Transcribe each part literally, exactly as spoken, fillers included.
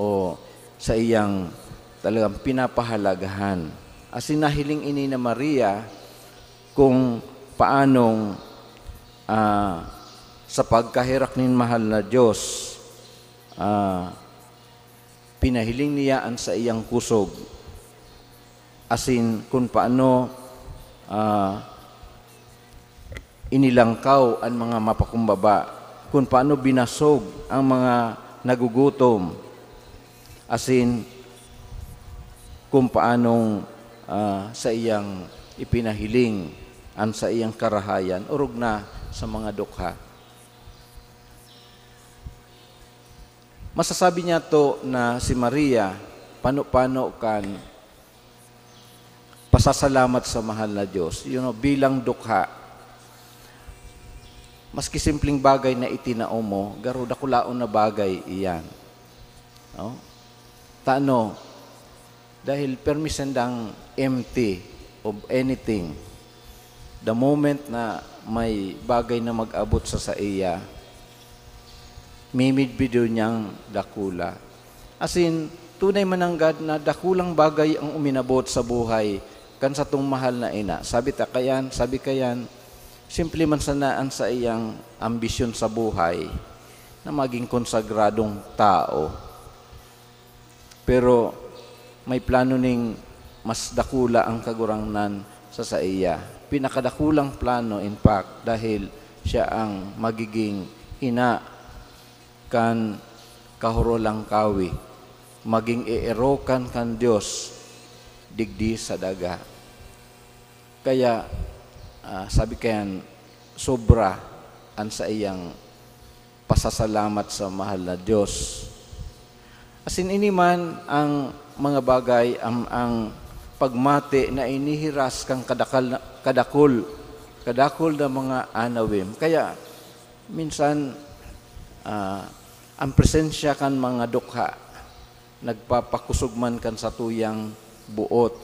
o sa iyang talagang pinapahalagahan. Asin nahiling ini na Maria kung paanong, ah, sa pagkaherak nin mahal na Dios, ah, pinahiling niya an saiyang kusog, asin kun paano, ah, inilangkaw an mga mapakumbaba, kun paano binasog ang mga nagugutom, asin kun paanong, ah, saiyang ipinahiling an saiyang karahayan, orog na sa mga dukha. Masasabi niyato na si Maria, pano-pano kan pasasalamat sa mahal na Dios, you know, bilang dukha. Maski simpleng bagay na itinao mo, garo dakulaon na bagay iyan. No? Tano, dahil permi sindang empty of anything. The moment na may bagay na mag-abot sa saiya, mimidbido niyang dakula. Asin, tunay mananggad na dakulang bagay ang uminabot sa buhay kan satong mahal na ina. Sabi ta kayan, sabi kayan, simple man sana an saiyang ambisyon sa buhay na maging konsagradong tao. Pero may plano ning mas dakula ang Kagurangnan sa saiya. Pinakadakulang plano, in fact, dahil siya ang magiging ina kan Kahorolangkawi, maging eerokan kan Dios digdi sa daga. Kaya, ah, sabi kayan, sobra an saiyang pasasalamat sa mahal na Dios. Asin ini man ang mga bagay, ang, ang pagmati na inihiras kan kadakal na, kadakul, kadakul na mga anawim. Kaya, minsan, ah, ang presensya kan mga dukha nagpapakusog man kan satuyang boot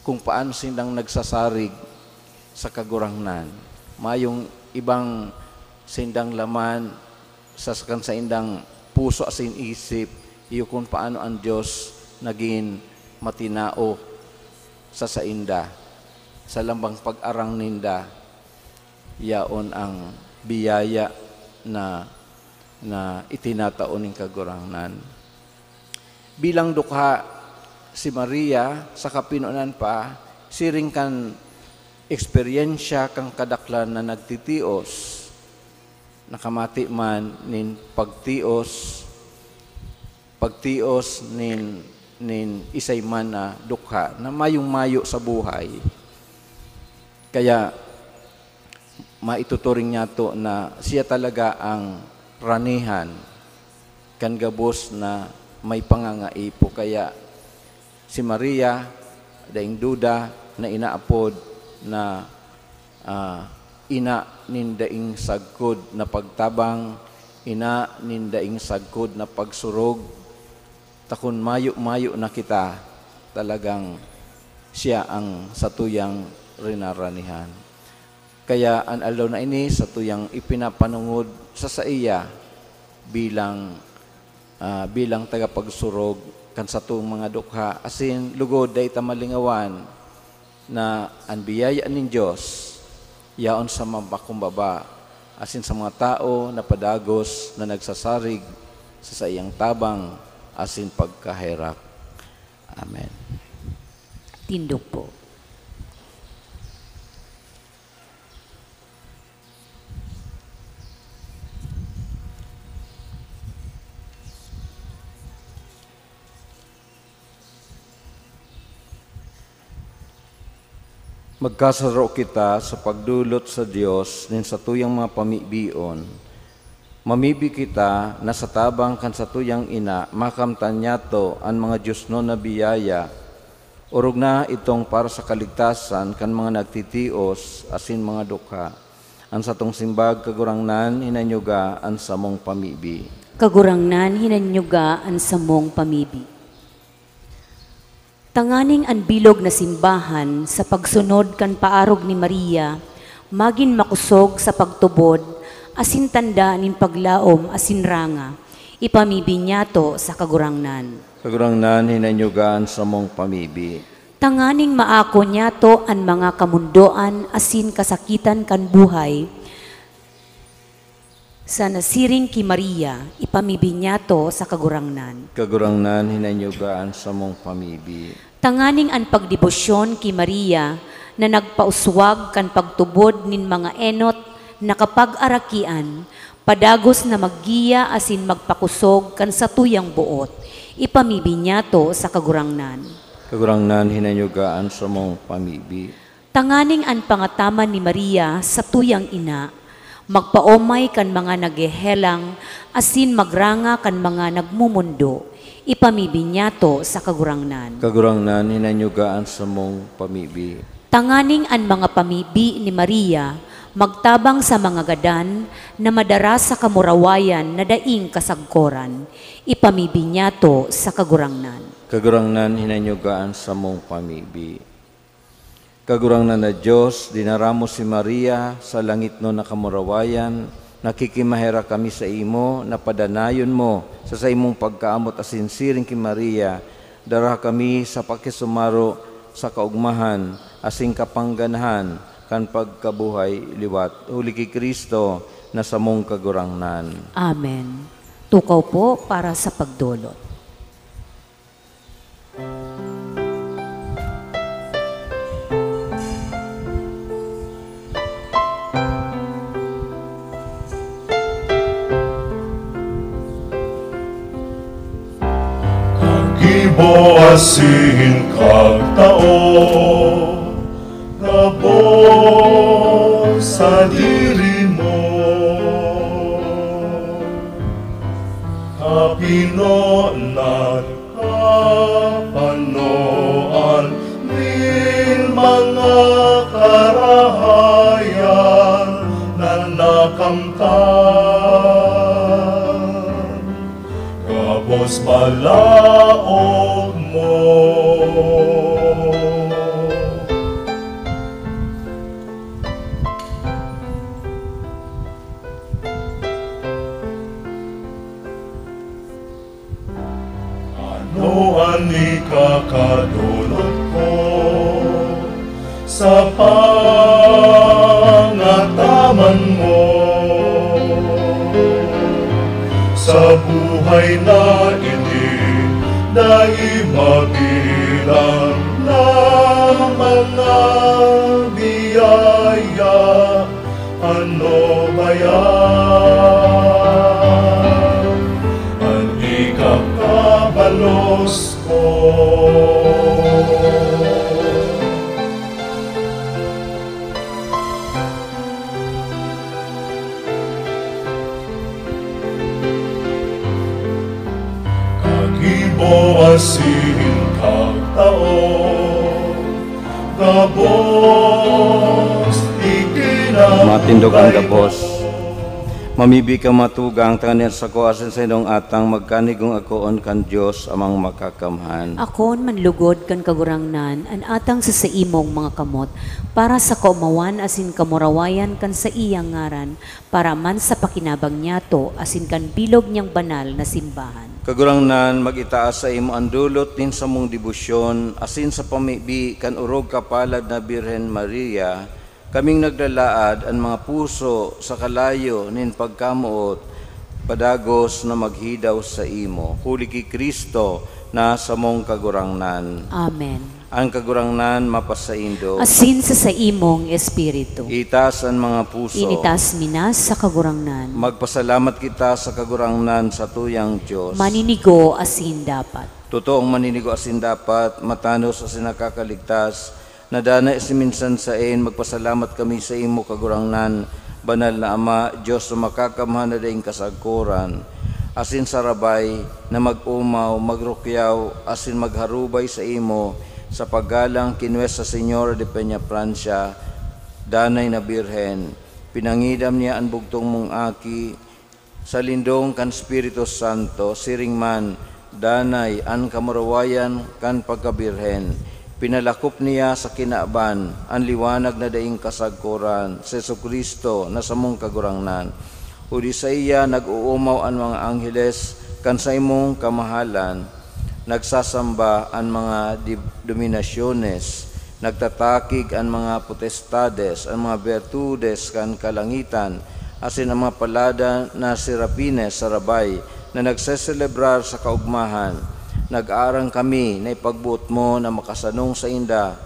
kung paano sindang nagsasarig sa Kagurangnan. Mayong ibang sindang laman sa, sa kan saindang puso asin isip, iyo kung paano ang Dios nagin matinao sa sainda, sa lambang pag-arang ninda. Yaon ang biyaya na, na itinatao nin Kagurangnan. Bilang dukha, si Maria, sa kapinonan pa, siring kan eksperyensya kan kadaklan na nagtitios, nakamati man nin pagtios, pagtios nin, nin isay man na dukha na mayong mayo sa buhay. Kaya, maituturing niyato na siya talaga ang ranihan kan gabos na may pangangaipo. Kaya si Maria, daing duda, na inaapod na, ah, ina nin daing sagkod na pagtabang, ina nin daing sagkod na pagsurog, ta kun mayo-mayo na kita, talagang siya ang satuyang rinaranihan. Kaya an aldaw na ini, satuyang ipinapanongod sa saiya bilang, ah, bilang tagapagsurog kan satong mga dukha, asin lugod dai ta malingawan na an biyaya nin Dios yaon sa mapakumbaba asin sa mga tawo na padagos na nagsasarig sa saiyang tabang asin pagkaherak. Amen. Tindog po. Magkasaro kita sa pagdolot sa Dios nin satuyang mga pamibion. Mamibi kita na sa tabang kan satuyang ina, makamtan niyato an mga diosnon na biyaya, orog na itong para sa kaligtasan kan mga nagtitios asin mga dukha. An satong simbag, Kagurangnan, hinanyuga an samong pamibi. Kagurangnan, hinanyuga an samong pamibi. Tanganing an bilog na simbahan, sa pagsunod kan paarog ni Maria, magin makosog sa pagtubod asin tanda nin paglaom asin ranga. Ipamibi niyato sa Kagurangnan. Kagurangnan, hinanyuga an samong pamibi. Tanganing maako niyato an mga kamondoan asin kasakitan kan buhay, sa nasiring ki Maria, ipamibi niyato sa Kagurangnan. Kagurangnan, hinanyuga an samong pamibi. Tanganing an pagdebosyon ki Maria na nagpauswag kan pagtubod nin mga enot na kapag-arakian, padagos na maggiya asin magpakosog kan satuyang boot, ipamibi niyato sa Kagurangnan. Kagurangnan, hinanyuga an samong pamibi. Tanganing an pangataman ni Maria, satuyang ina, magpaomay kan mga naghehelang asin magranga kan mga nagmomondo, ipamibi niyato sa Kagurangnan. Kagurangnan, hinanyuga an samong pamibi. Tanganing an mga pamibi ni Maria magtabang sa mga gadan na madara sa kamurawayan na daing kasagkoran, ipamibi niyato sa Kagurangnan. Kagurangnan, hinanyuga an samong pamibi. Kagurangnan na Dios, dinara mo si Maria sa langitnon na kamurawayan, nakikimaherak kami saimo na padanayon mo sa saimong pagkaamot asin siring ki Maria, dara kami sa pakisumaro sa kaogmahan asin kapangganahan kan pagkabuhay liwat, huli ki Cristo na samong Kagurangnan. Amen. Tukaw po para sa pagdolot. Kagibo asin kagtao, gabos sadiri mo. Kapinonan, kapanoan nin mga karahayan na nakamtan, gabos balaog mo. Ano an ikakadolot ko sa pangataman mo? Sa buhay na ini, dai mabilang na mga biyaya. Ano kaya an ikakabalos ko? Kagibo asin kagtao, gabos ikinabugay. Matindog an gabos. Mamibi ka, matugang, tanganing an sako asin saindong atang magkanigong akoon kan Dios Amang Makakamhan. Akoon manlugod kan Kagurangnan an atang sa saimong mga kamot, para sa kaomawan asin kamurawayan kan saiyang ngaran, para man sa pakinabang niyato asin kan bilog niyang banal na simbahan. Kagurangnan, mag-itaas saimo an dulot nin samong debosyon asin sa pamibi kan orog kapalad na Birhen Maria, kaming naglalaad an mga puso sa kalayo nin pagkamoot, padagos na maghidaw saimo. Huli ki Cristo na samong Kagurangnan. Amen. An Kagurangnan mapasaindo. Asin sa saimong espiritu. Itaas an mga puso. Initas mi na sa Kagurangnan. Magpasalamat kita sa Kagurangnan, satuyang Dios. Maninigo asin dapat. Totoong maninigo asin dapat, matanos asin nakakaligtas, na danay asin minsan saen, magpasalamat kami saimo, Kagurangnan, Banal na Ama, Dios na makakamhan na daing kasagkoran, asin sarabay na mag-omaw, magrukyaw, asin magharubay saimo sa paggalang ki Nuestra Señora de Peñafrancia, Danay na Birhen. Pinangidam niya an bugtong mong Aki sa lindong kan Espiritu Santo, siring man, danay an kamurawayan kan pagkabirhen. Pinalakop niya sa kinaban an liwanag na daing kasagkoran, si Jesu-Cristo na samong Kagurangnan. Huli saiya, nag-oomaw an mga angheles Kan saimong kamahalan, nagsasamba an mga di-, dominasyones, nagtatakig an mga potestades, an mga bertudes kan kalangitan, asin an mga palada na serafines sa rabay na nagseselebrar sa kaogmahan. Nag-aarang kami na ipagboot mo na makasanong sainda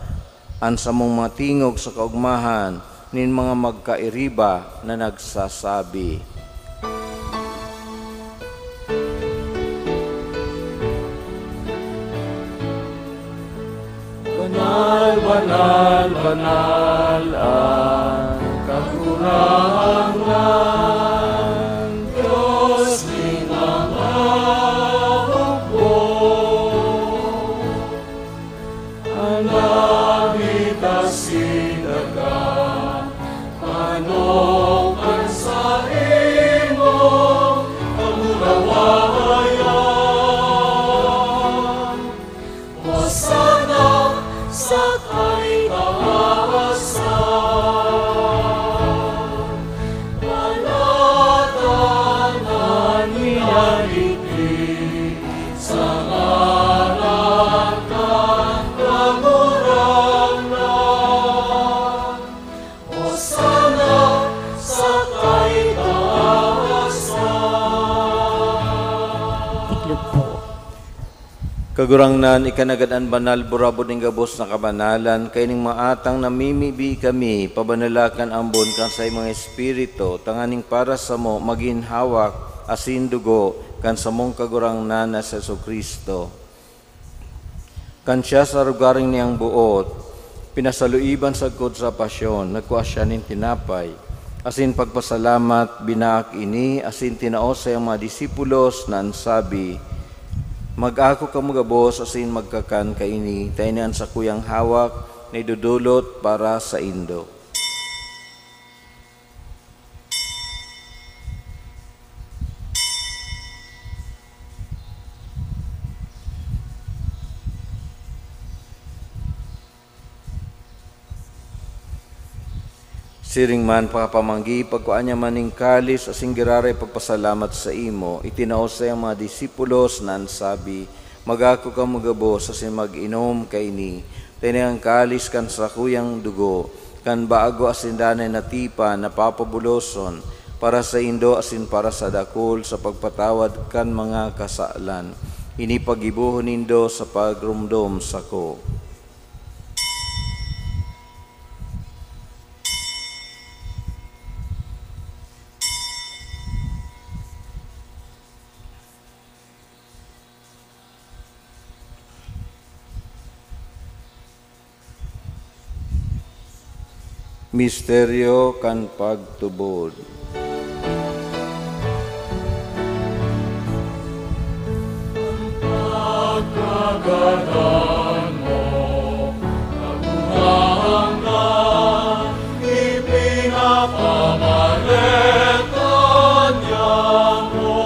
an samong mga tingog sa kaogmahan nin mga magkairiba na nagsasabi, "Banal, banal, banal an Kagurangnan, Dios nin mga hukbo." An nagita si daga, manok an saimo kamurawayan. Hosana sa kaitaasan. Palatanan niya digdi sa ngaran kan Kagurangnan. Hosana sa kaitaasan. Itlog po. Kagurangnan, ika nanggad an banal, burabod nin gabos na kabanalan, kaining mga atang namimibi kami, pabanala kan ambon kan saimong Espiritu, tanganing para samo magin hawak asin dugo kan samong Kagurangnan na si Jesu-Cristo. Kan siya sa arogaring niyang boot, pinasaluiban sagkod sa pasyon, nagkua siya nin tinapay, asin pagpasalamat, binaak ini, asin tinao sa iyang mga disipulos na an sabi, "Mag-ako kamo gabos asin magkakan kaini, ta ini an sakuyang hawak na idodolot para saindo." Siring man, pakapamanggi, pagkua niya man nin kalis asin giraray pagpasalamat saimo, itinao sa iyang mga disipulos na an sabi, "Mag-ako kamo gabos asin mag-inom kaini, ta ini an kalis kan sakuyang dugo, kan bago asin danay na tipan na papabuloson para saindo asin para sa dakul sa pagpatawad kan mga kasalan. Ini paggibohon nindo sa pagromdom sako." Misteryo kan pagtubod. Pagkagadan mo, Kagurangnan, ipinapamareta niamo.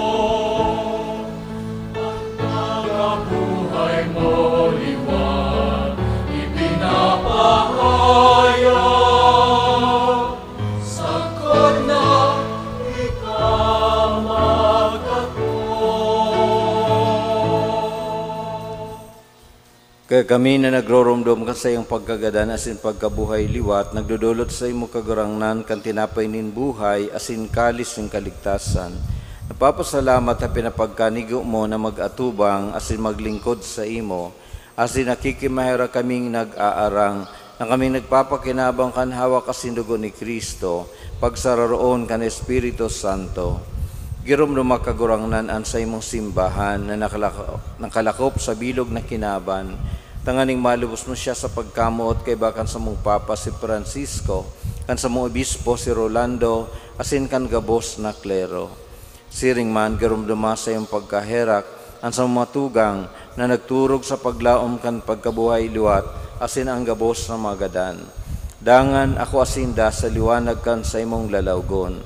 An pagkabuhay mo liwat ipinapahayag, sagkod na ika magdakop. Kaya kami na nagroromdom kan saiyang pagkagadan asin pagkabuhay liwat, nagdodolot saimo, Kagurangnan, kan tinapay nin buhay asin kalis nin kaligtasan. Nagpapasalamat ta pinapagkanigo mo na mag-atubang asin maglingkod saimo, asin nakikimaherak kaming nag-aarang na kaming nagpapakinabang kan hawak asin dugo ni Cristo, pagsararoon kan Espiritu Santo. Giromdoma, Kagurangnan, an saimong simbahan na nakalak-, nakalakop sa bilog na kinaban, tanganing malubos mo siya sa pagkamoot kaiba kan samong Papa si Francisco, kan samong Obispo si Rolando, asin kan gabos na klero. Siring man, giromdoma sa iyong pagkaherak an samong mga tugang na nagturog sa paglaom kan pagkabuhay liwat asin an gabos na mga gadan. Dangan ako asinda sa liwanag kan saimong lalawgon.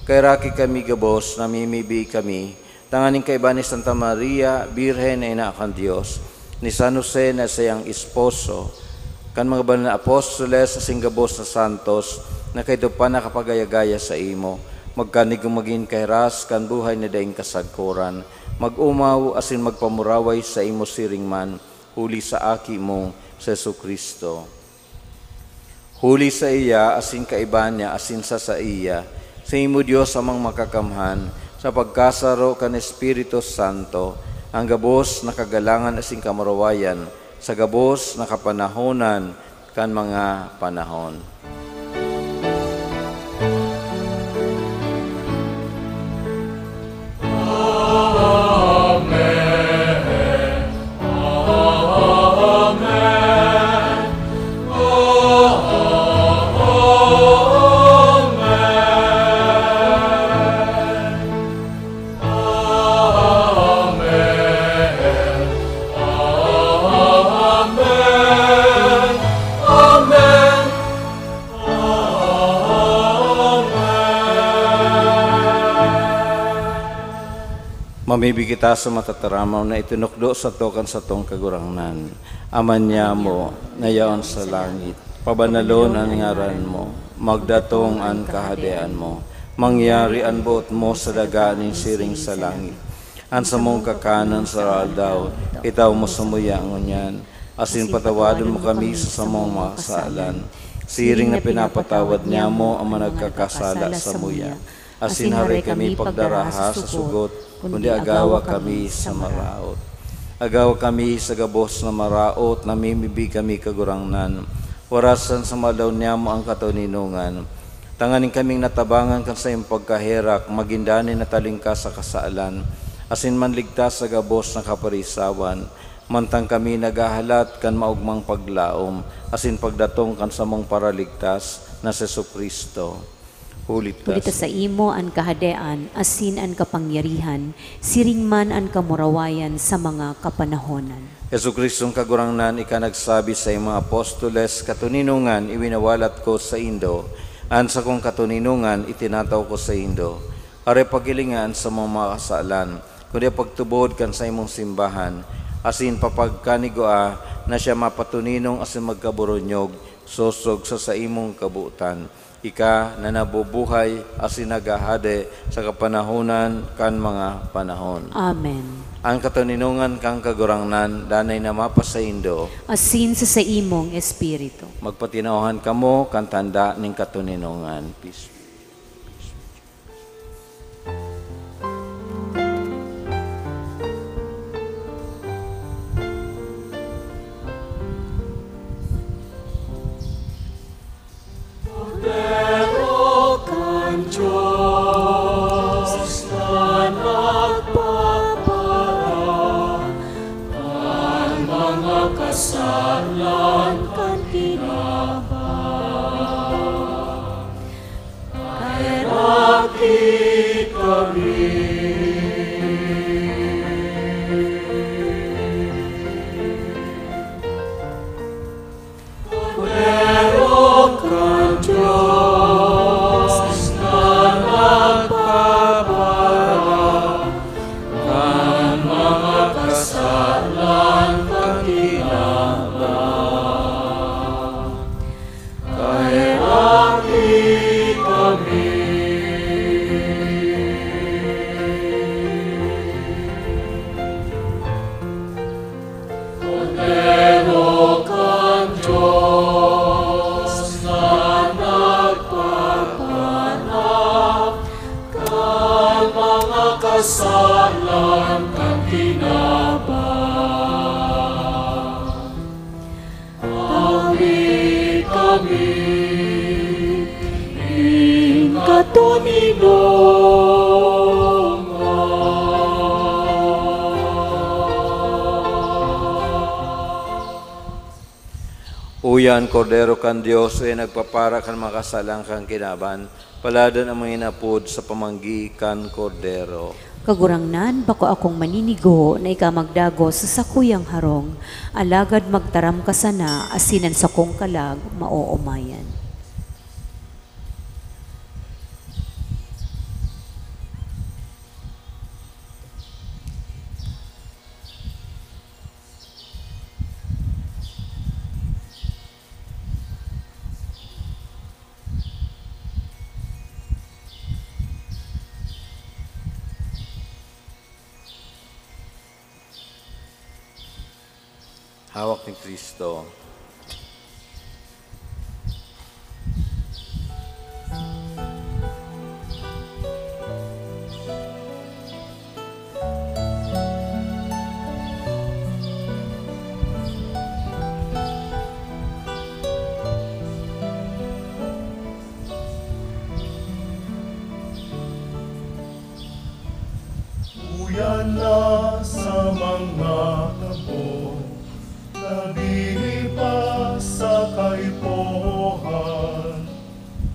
Kaheraki kami gabos, namimibi kami, tanganing kaiba ni Santa Maria, Birhen na ina kan Dios, ni San Jose na saiyang esposo, kan mga banal na apostoles asin gabos na santos na kaidto pa nakapagaya-gaya saimo, magkanigo magin kahiras kan buhay na daing kasagkoran. mag-omaw asin magpamuraway saimo siring man, huli sa Aki mo, si Jesu-Cristo. Huli saiya, asin kaiba niya, asin sa saiya, saimo, Dios Amang Makakamhan, sa pagkasaro kan Espiritu Santo, an gabos na kagalangan asin kamurawayan, sa gabos na kapanahonan kan mga panahon. Mamibi kita sa matataramaw na itinukdo sato kan satong Kagurangnan. Ama niamo, na yaon sa langit, pabanalon an ngaran mo, magdatong an Kahadean mo, mangyari an boot mo sa daga nin siring sa langit. An samong kakanon sa aldaw, itaw mo samuya ngunyan, asin patawadon mo kami sa samong mga kasalan, siring na pinapatawad niamo an mga nagkakasala samuya. Asin hare kami pagdaraha sa sugot, kundi agawa kami sa maraot. Agawa kami sa gabos na maraot, namimibi kami, Kagurangnan. Warasan sa maalaw niamo an katoninongan, tanganing kaming natabangan kan saiyang pagkaherak, magin danay na talingkas sa kasalan, asin manligtas sa gabos na kaparisawan, mantang kami naghahalat kan maogmang paglaom asin pagdatong kan samong Paraligtas na si Jesu-Cristo. Huli ta Huli ta sa saimo an kahadean asin an kapangyarihan, siring man an kamurawayan sa mga kapanahonan. Jesu-Cristong Kagurangnan, ika nagsabi sa imong apostoles, "Katoninongan iwinawalat ko saindo, an sakong katoninongan itinataw ko saindo." Hare, paghilinga an samong mga kasalan, kundi pagtubod kan saimong simbahan, asin papagkanigua na siya mapatoninong asin magkaburunyog, sosog sa saimong kabotan. Ika na nabubuhay asin naghahade sa kapanahonan kan mga panahon. Amen. An katoninongan kan Kagurangnan danay na mapasaindo. Asin sa saimong espiritu. Magpatinauhan kamo kan tanda nin katoninongan. Peace. Kordero kan Dios na nagpapara kan mga kasalan kan tinapay. Kaheraki kami. Kordero kan Dios na nagpapara kan mga kasalan kan tinapay. Kaheraki kami. Kordero kan Dios na nagpapanap kan mga kasalan kan tinapay. Tabi kami nin katoninongan. Uya an Kordero kan Dios, uya nagpapara kan mga kasalan kan kinaban. Paladan an mga inapod sa pamanggi kan Kordero. Kagurangnan, bako akong maninigo na ika magdagos sa sakuyang harong, alagad magtaram ka sana asin an sakong kalag maoomayan. Hawak ni Cristo. Uya na sa mga kabot na dihi pa sa kaipuhan,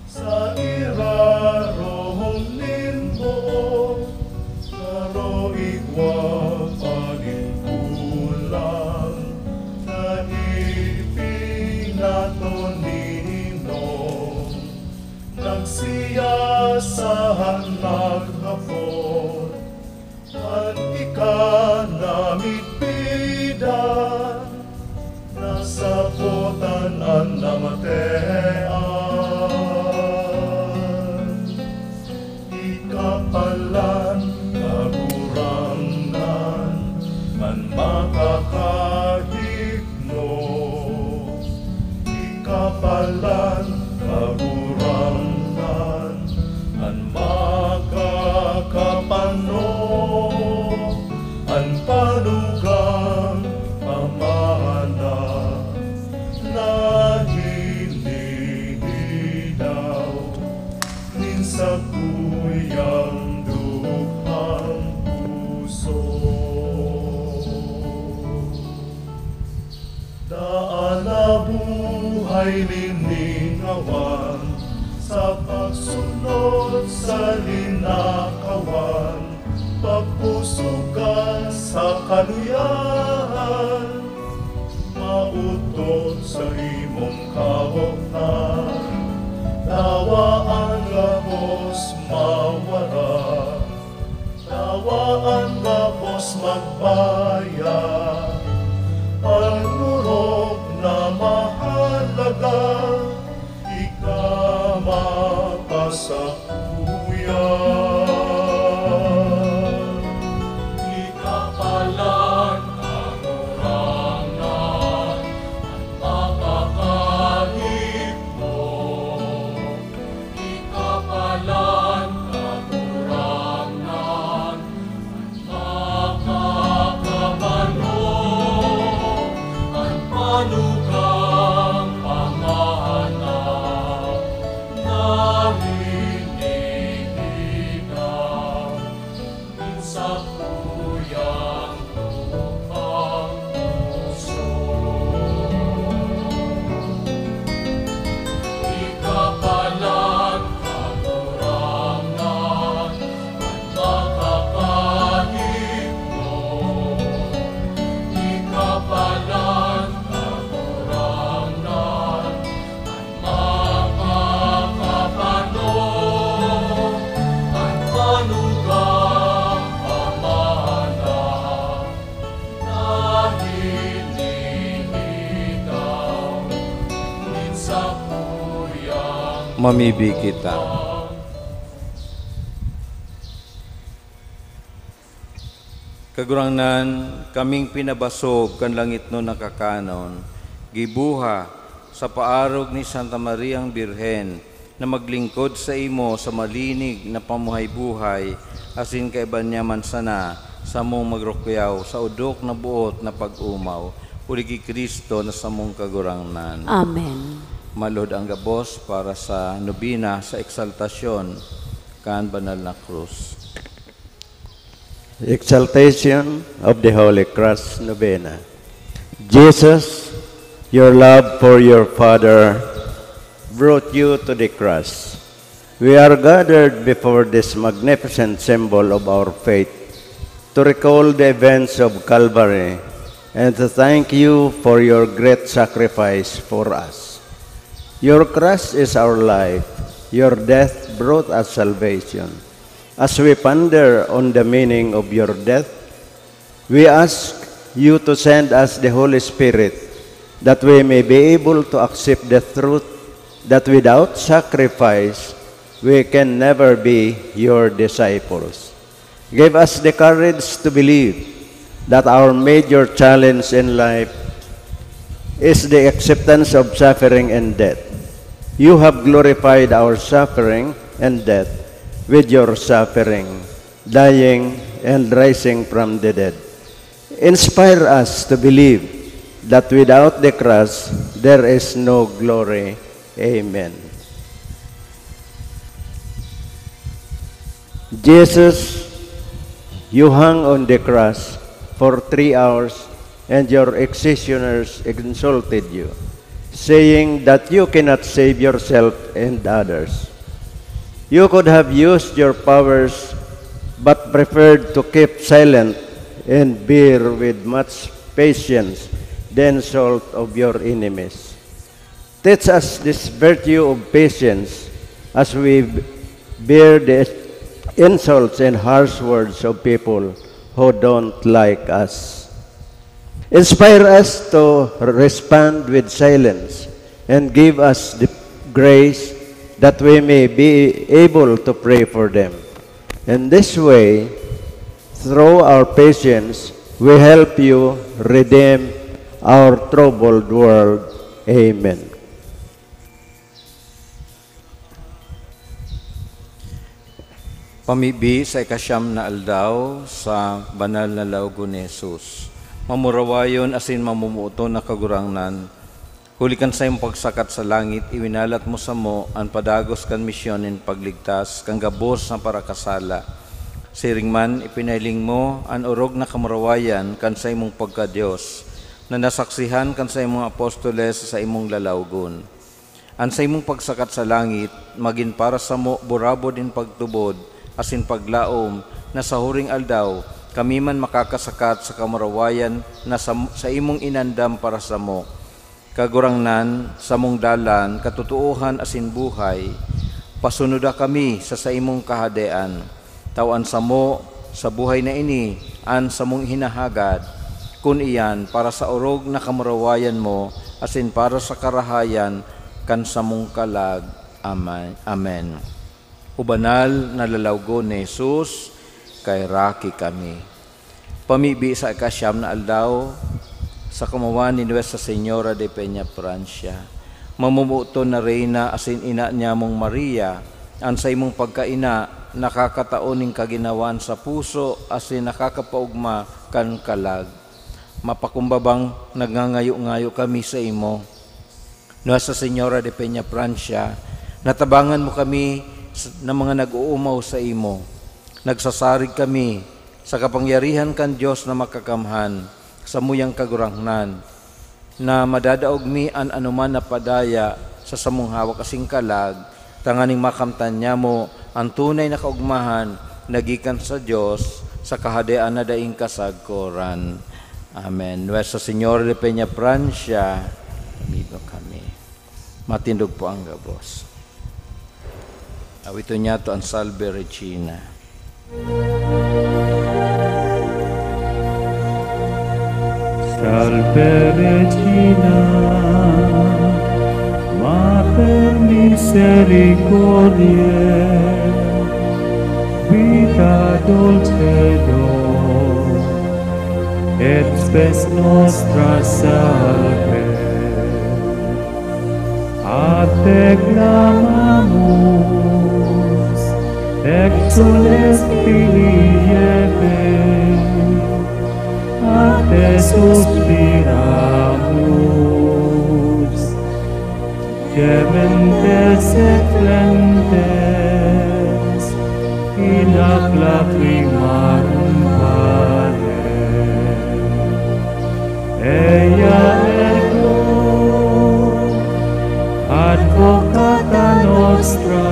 sa irarom nin buot garo igwa pa nin kulang na ipinaton ni Enoc. Nagsiya sa naghapot, an ika namidbidan, nasabotan an namatean. Ikapalan Kagurangnan an makakahigno. Ikapalan Kagurangnan an makakapano, an panugang pamana na hinihidaw nin sakuyang dughang puso. Daan na buhay nin lingawan sa pagsunod sa linakawan, pagpusog ka sa kaluyahan. Maotot sa imong kahoknan, dawa an gabos mawara, dawa an gabos magbaya. An orog na mahalaga, ika mapasakuya. Ikapalan Kagurangnan an makakahigno. Ikapalan Kagurangnan an makakapano, an panugang pamana na hinihigaw nin sakuyang dugang puso. Ikapalan Kagurangnan an makakahigno. Ikapalan Kagurangnan an makakapano, an panugang pamana na hinihigaw nin sakuyang Mamibi kita. Kagurangnan, kaming pinabasog kan langitnon na kakanon, giboha sa paarog ni Santa Mariang Birhen na maglingkod saimo sa malinig na pamuhay-buhay, asin kaiba niya man sana samong magrukyaw sa odok na boot na pag-omaw, huli ki Cristo na samong Kagurangnan. Amen. Maluhod an gabos para sa nobena sa Eksaltasyon kan Banal na Krus. Exaltation of the Holy Cross Novena. Jesus, your love for your Father brought you to the cross. We are gathered before this magnificent symbol of our faith to recall the events of Calvary and to thank you for your great sacrifice for us. Your cross is our life. Your death brought us salvation. As we ponder on the meaning of your death, we ask you to send us the Holy Spirit that we may be able to accept the truth that without sacrifice, we can never be your disciples. Give us the courage to believe that our major challenge in life is the acceptance of suffering and death. You have glorified our suffering and death with your suffering, dying, and rising from the dead. Inspire us to believe that without the cross, there is no glory. Amen. Jesus, you hung on the cross for three hours, and your executioners insulted you, saying that you cannot save yourself and others. You could have used your powers, but preferred to keep silent and bear with much patience the insult of your enemies. Teach us this virtue of patience as we bear the insults and harsh words of people who don't like us. Inspire us to respond with silence and give us the grace that we may be able to pray for them. In this way, through our patience, we help you redeem our troubled world. Amen. Pamibi sa ikasyam na aldaw sa banal na lawgon ni Jesus. Mamurawayon asin mamumuoton na Kagurangnan, huli kan saimong pagsakat sa langit, iwinalat mo samo an padagos kan misyon nin pagligtas kan gabos na parakasala. Siring man, ipinahiling mo an orog na kamurawayan kan saimong pagka-Dios, na nasaksihan kan saimong apostoles sa saimong lalawgon. An saimong pagsakat sa langit magin para samo burabod nin pagtubod asin paglaom, na sa huring aldaw kami man makakasakat sa kamurawayan na sa, saimong inandam para samo. Kagurangnan, samong dalan, katotoohan asin buhay, pasunoda kami sa saimong Kahadean. Tawan samo sa buhay na ini an samong hinahagad, kun iyan para sa orog na kamurawayan mo asin para sa karahayan kan samong kalag. Ama-, Amen. O banal na lalawgon ni Jesus, kaheraki kami. Pamibi sa ikasyam na aldaw, sa kamawan ni Nuestra Señora de Peña Francia, mamumuton na Reyna asin ina niyamong Maria, an saimong pagkaina nakakatao nin kaginawan sa puso asin nakakapaogma kan kalag. Mapakumbabang nagngangayo-ngayo kami saimo. Nuestra Señora de Peña Francia, natabangan mo kami s-, na mga nag-oomaw saimo. Nagsasarig kami sa kapangyarihan kan Dios na Makakamhan, samuyang Kagurangnan, na madadaog mi an anoman na padaya sa samong hawak asin kalag, tanganing makamtan niamo an tunay na kaogmahan na gikan sa Dios, sa Kahadean na daing kasagkoran. Amen. Nuestra Señora de Peña Francia, amigo kami. Matindog po ang gabos. Awiton niyato an Salve Regina. Salve Regina, Mater Misericordiae, Vita Dulcedo, et Spes Nostra Salve. A te clamamus, exsules filii Hevae, a te suspiramus, gementes et flentes in hac lacrimarum vale. Eia ergo, advocata nostra,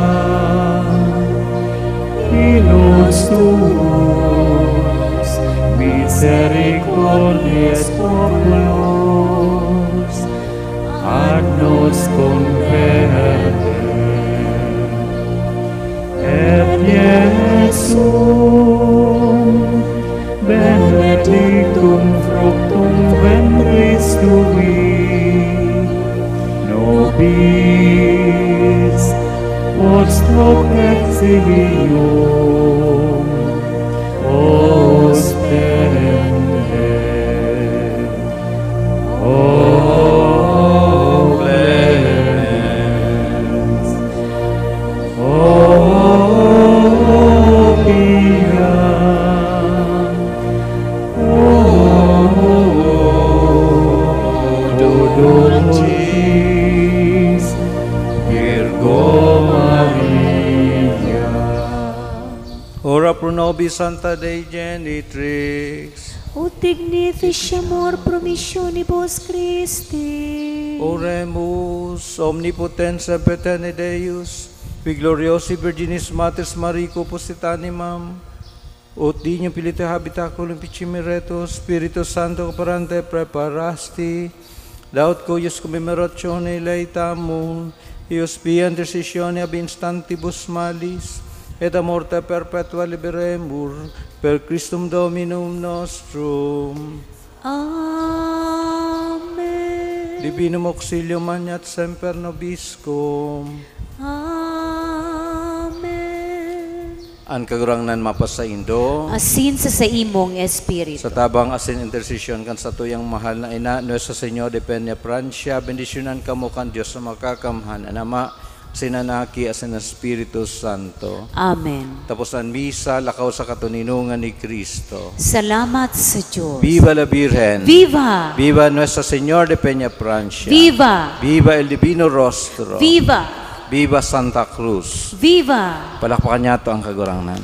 illos tuos, misericordiae populos, ad nos converte. Et Iesum, benedictum fructum ventris tui, nobis post hoc exilium ostende. Santa Dei Genitrix. Ut dignificamur promissionibus Christi. Oremus. Omnipotens et Paterne Deus, qui gloriosi Virginis Mater Mariae cupisit animam, ut dignum Filii habitaculum Pichimi Recto, Spiritus Sancto operante praeparasti, laut cuius commemorationem laetamus, eius pia intercessione ab instantibus malis, et a morte perpetua liberemur, per Christum Dominum nostrum. Amen. Divinum auxilium maneat semper nobiscum. Amen. An Kagurangnan mapasaindo. Asin sa saimong espiritu. Sa tabang asin intersesyon kan satuyang mahal na ina, Nuestra Señora de Peña Francia, bendisyonan kamo kan Dios na makakamhan, an Ama, asin an Aki, asin an Espiritu Santo. Amen. Tapos an misa, lakaw sa katoninongan ni Cristo. Salamat sa Diyos. Viva la Virgen! Viva! Viva Nuestra Señora de Peña Francia! Viva! Viva el Divino Rostro! Viva! Viva Santa Cruz! Viva! Palakpakan niyato ang Kagurangnan.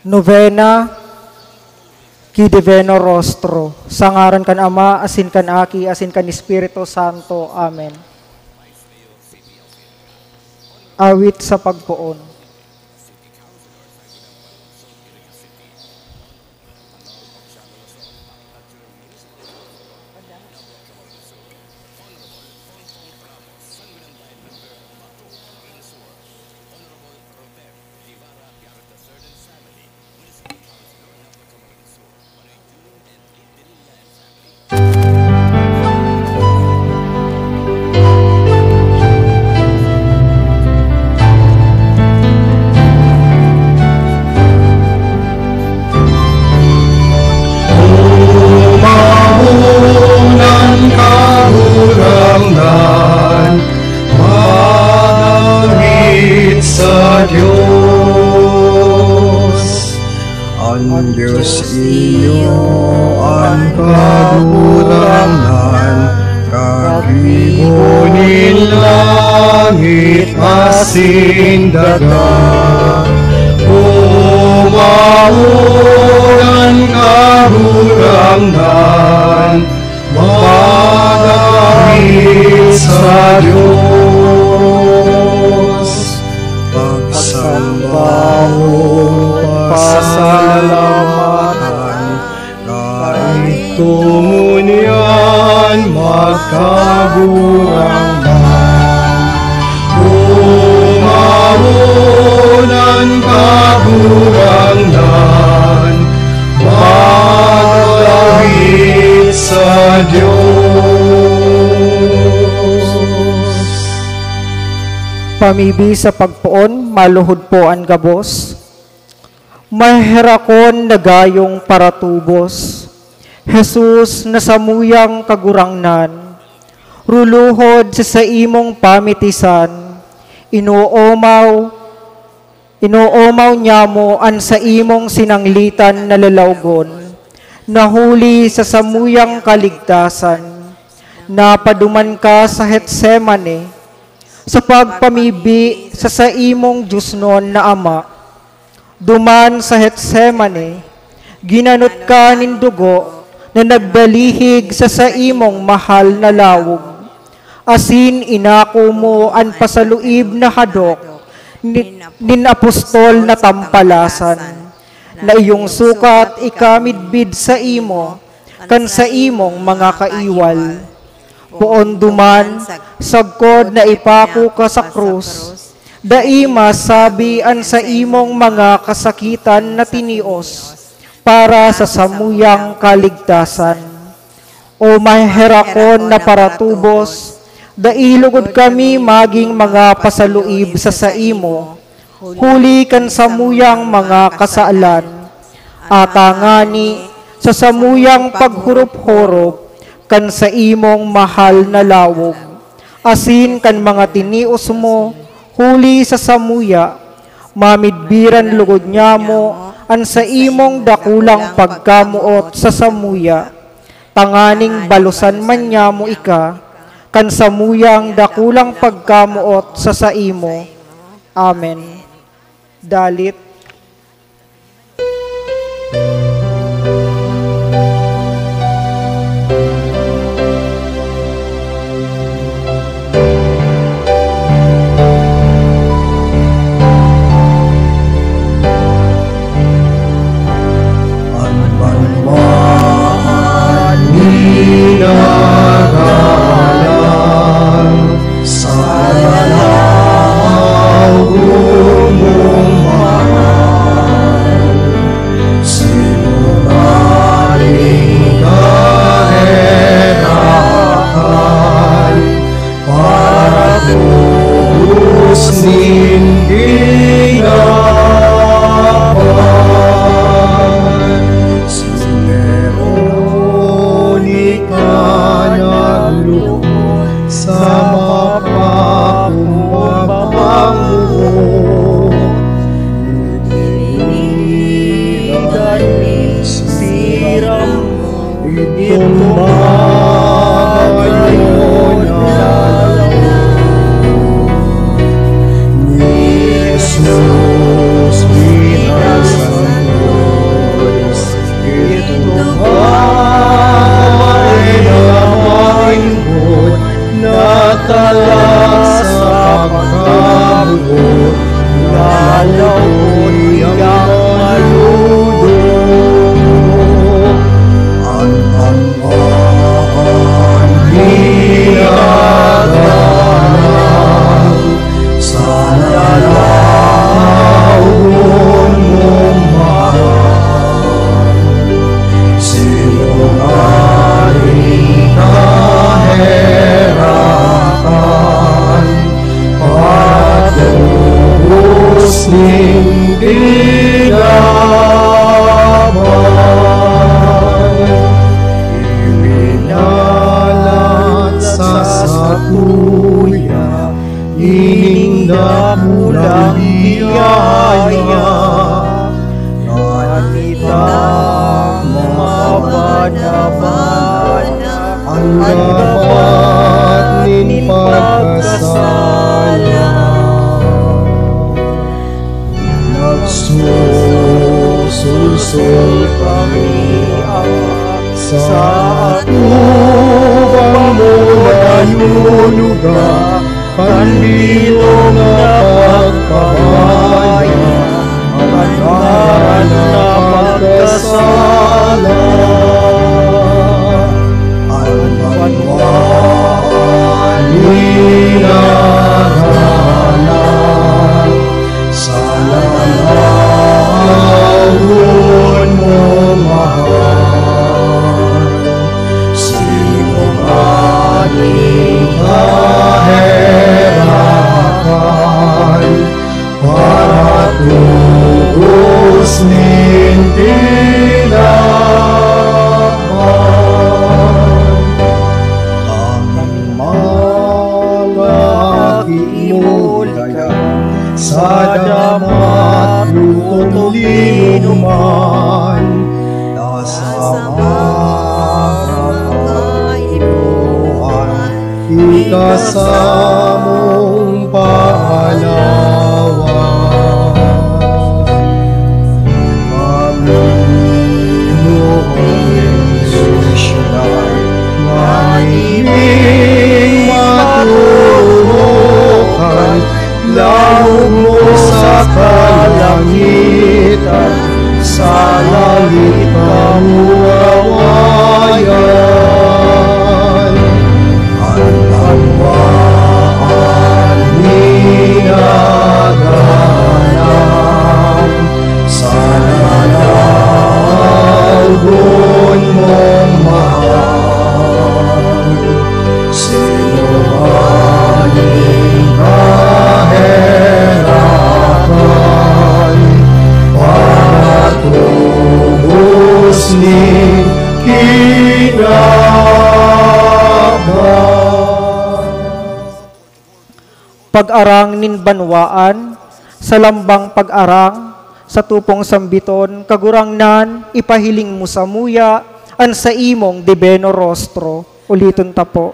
Novena, Qui Divino Rostro. Sa ngaran kan Ama, asin kan Aki, asin kan Espiritu Santo. Amen. Awit sa pagpoon. Umawon an Kagurangnan, madawit sa Dios. An Dios iyo an Kagurangnan, kagibo nin langit asin daga. Umawon an Kagurangnan, madawit sa Dios. Pagsamba o pasalamatan, kaidto ngunyan magkagurangnan. Umawon an Kagurangnan, madawit sa Dios. Pamibi sa pagpoon, maluhod po an gabos. Maherakon na gayong paratubos, Jesus na samuyang Kagurangnan, ruluhod sa saimong pamitisan, inoomaw, inoomaw nyamo an saimong sinanglitan na lalawgon, na huli sa samuyang kaligtasan, napaduman ka sa Getsemane, sa pagpamibi sa saimong diosnon na Ama. Duman sa Getsemane, ginanot ka nin dugo na nagbalihig sa saimong mahal na lawog, asin inako mo an pasaluib na hadok nin, nin apostol na tampalasan, na iyong sukat ikamidbid saimo kan saimong mga kaiwal. Poon duman, sagkod na ipako ka sa krus, dai masabi an saimong mga kasakitan na tinios para sa samuyang kaligtasan. O Maherakon na paratubos, dai lugod kami magin mga pasaluib sa saimo, huli kan samuyang mga kasalan, ata ngani sa samuyang paghurop-hurop kan saimong mahal na lawog, asin kan mga tinios mo huli sa samuya, mamidbiran lugod nyamo an saimong dakulang pagkamoot sa samuya, tanganing balosan man nyamo ika kan samuyang dakulang pagkamoot sa saimo. Amen. Dalit. An banwaan minagalang sa lahaw mong mahal. Sinungaling kaherakan, paratubos nin kinaban. Si Veronica naglukod sa mapakumbabang buhok. Itinigan ni Sira mo itong mayo na ni Jesus, pinagsanto. Tala sa pagkabuot, lalaw ko iyang maludo. An, an, an, minagalang sa lalaw mong mahal. Sinungaling kaherakan, patubos nin tinaban. Ibinalat sa satuya ining dakulang biyaya, na kita mabanaban an dapat nin pagkasala. Nagsusulsol kami, Ama, sa atubang mo nayunuga, kan bilog na pagpabaya, an ngaran na pagkasala. An banwaan minagalang sa lalaw mong mahal. Sinungaling kaherakan, patubos nin tinaban. Kan mga aki mo, sa damat lutong linuman, na sa mga kaipuhan, ika samong paalawan. Pamimo ang Jesus, nganing maturukan, laog mo sa kalangitan, sa langit kamo gawayan. An banwaan minagalang sa lalaw mong mahal. Sinungaling kaherakan, patubos nin kinaban. Pag-arang nin banwaan, sa lambang pag-arang, sa tupong sambiton, Kagurangnan, ipahiling mo samuya an saimong dibino rostro. Uliton ta po.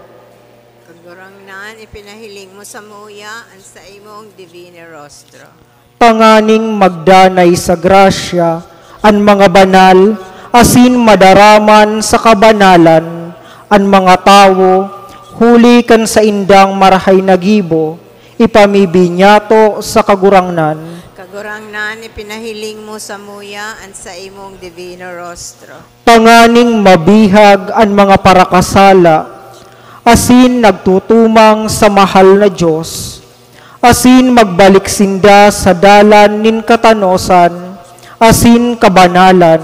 Kagurangnan, ipinahiling mo samuya an saimong dibino rostro. Tanganing magdanay sa grasya an mga banal asin madaraman sa kabanalan an mga tawo, huli kan saindang marahay na gibo, ipamibinyato sa Kagurangnan. Kagurangnan, ipinahiling mo samuya an saimong dibino rostro. Tanganing mabihag an mga parakasala asin nagtutumang sa mahal na Dios, asin magbalik sinda sa dalan nin katanosan asin kabanalan,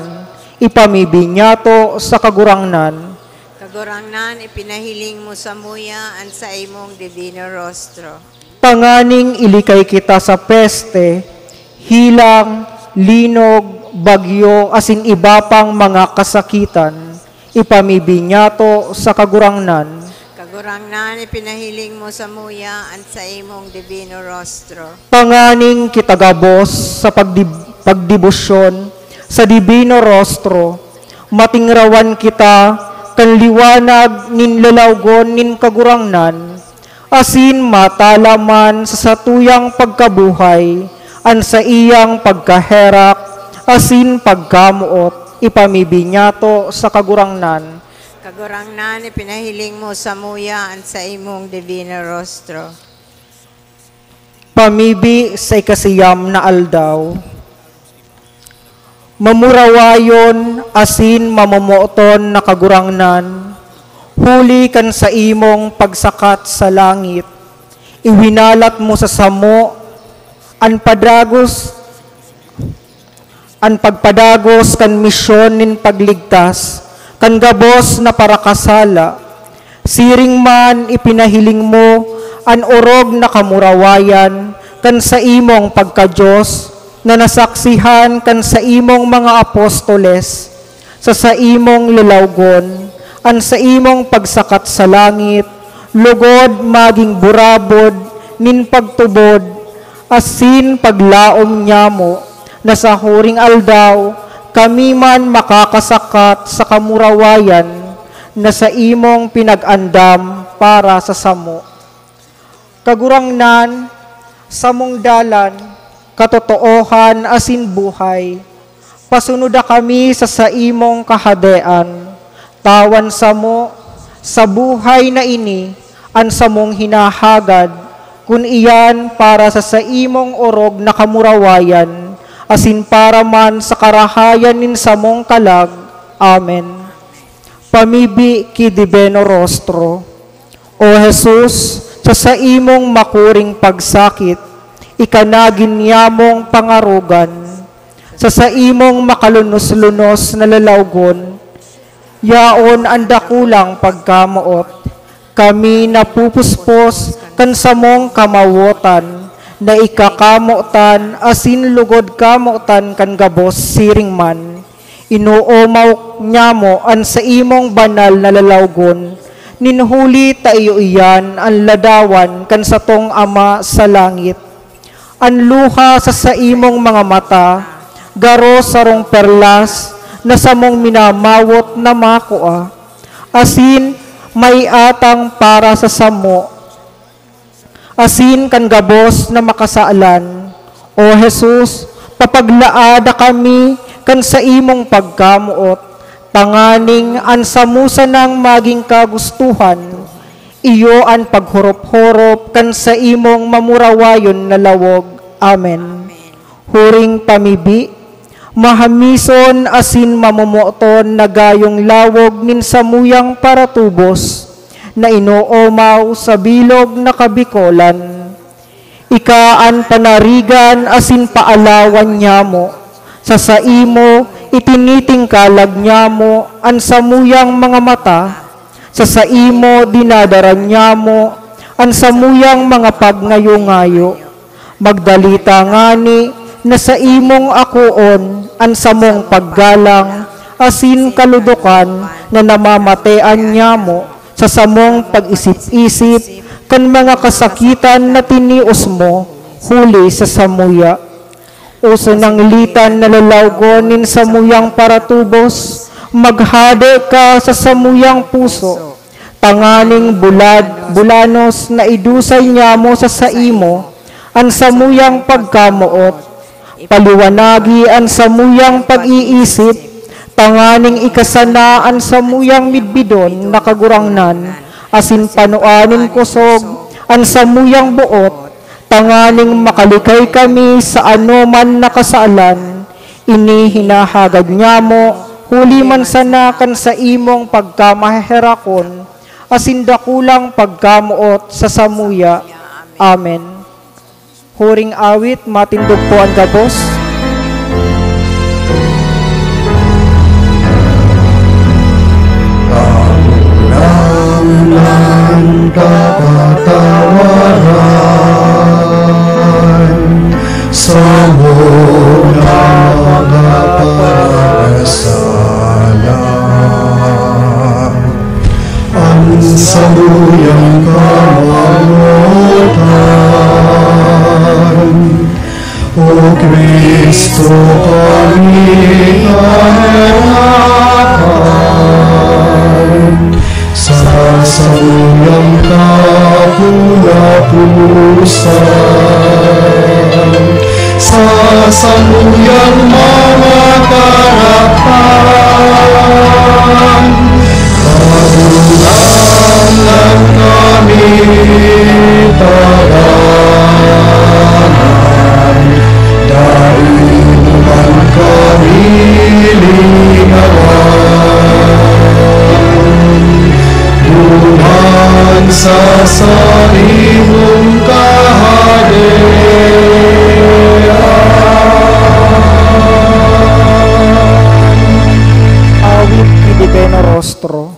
ipamibinyato sa Kagurangnan. Kagurangnan, ipinahiling mo samuya an saimong dibino rostro. Tanganing ilikay kita sa peste, hilang, linog, bagyo, asin iba pang mga kasakitan, ipamibinyato sa Kagurangnan. Kagurangnan, ipinahiling mo samuya an saimong dibino rostro. Tanganing kita gabos sa pagdib-, pagdebosyon sa dibino rostro, matingrawan kita kan liwanag nin lalawgon nin Kagurangnan, asin matalaman sa satuyang pagkabuhay an saiyang pagkaherak asin pagkamoot, ipamibinyato sa Kagurangnan. Kagurangnan, ipinahiling mo samuya an saimong divino rostro. Pamibi sa ikasiyam na aldaw. Mamurawayon asin mamomoton na Kagurangnan, huli kan saimong pagsakat sa langit, iwinalat mo sa samo an padagos an pagpadagos kan misyon nin pagligtas kan gabos na parakasala. Siring man, ipinahiling mo an orog na kamurawayan kan saimong pagka-Dios, na nasaksihan kan saimong mga apostoles. Sa saimong lalawgon an saimong pagsakat sa langit, lugod magin burabod nin pagtubod asin paglaom nyamo, na sa huring aldaw kami man makakasakat sa kamurawayan na saimong pinag-andam para sa samo. Kagurangnan, samong dalan, katotoohan asin buhay, pasunoda kami sa saimong Kahadean. Tawan samo, sa buhay na ini, an samong hinahagad, kun iyan para sa saimong orog na kamurawayan, asin para man sa karahayan nin samong kalag. Amen. Pamibi ki Divino Rostro. O Jesus, sa saimong makuring pagsakit, ika nagin niyamong pangarogan. Sa saimong makalunos-lunos na lalawgon, yaon an dakulang pagkamoot. Kami napupuspos kan samong kamawotan na ikakamotan asin lugod kamotan kan gabos siring man. Inoomaw nyamo an saimong banal na lalawgon, nin huli ta iyo iyan an ladawan kan satong Ama sa langit. An luha sa saimong mga mata, garo sarong perlas na samong minamawot na makua, asin may atang para sa samo, asin kan gabos na makasalan. O Jesus, papaglaada kami kan saimong pagkamoot, tanganing an samo sanang magin kagustohan, iyo an paghorop-horop kan saimong mamurawayon na lawog. Amen. Huring pamibi, mahamison asin mamomoton na gayong lawog nin samuyang paratubos na inoomaw sa bilog na kabikolan. Ika an panarigan asin paalawan nyamo. Sa saimo, itinitingkalag nyamo an samuyang mga mata. Sa saimo, dinadara nyamo an samuyang mga pagngayo-ngayo. Magdalita ngani na saimong akoon an samong paggalang asin kaludokan na namamatean nyamo sa samong pag-isip-isip kan mga kasakitan na tinios mo huli sa samuya. O sananglitan na lalawgon nin samuyang paratubos, maghade ka sa samuyang puso, tanganing bulad, bulanos na idusay nyamo sa saimo an samuyang pagkamoot. Paliwanagi an samuyang pag-iisip, tanganing ikasana an samuyang midbidon na Kagurangnan, asin panua nin kosog an samuyang boot, tanganing makalikay kami sa anoman na kasalan. Ini hinahagad nyamo, huli man sana kan saimong pagkamaheherakon asin dakulang pagkamoot sa samuya. Amen. Huring awit, matindog po an gabos. Kaipuhan kan kapatawaran sa mga pakasalanan, an samuyang kamawotan. O Cristo, kami naherakan sa samuyang kapulapusan, sa samuyang mga karatan, sa saimong kahadean. Awit ki Divino Rostro.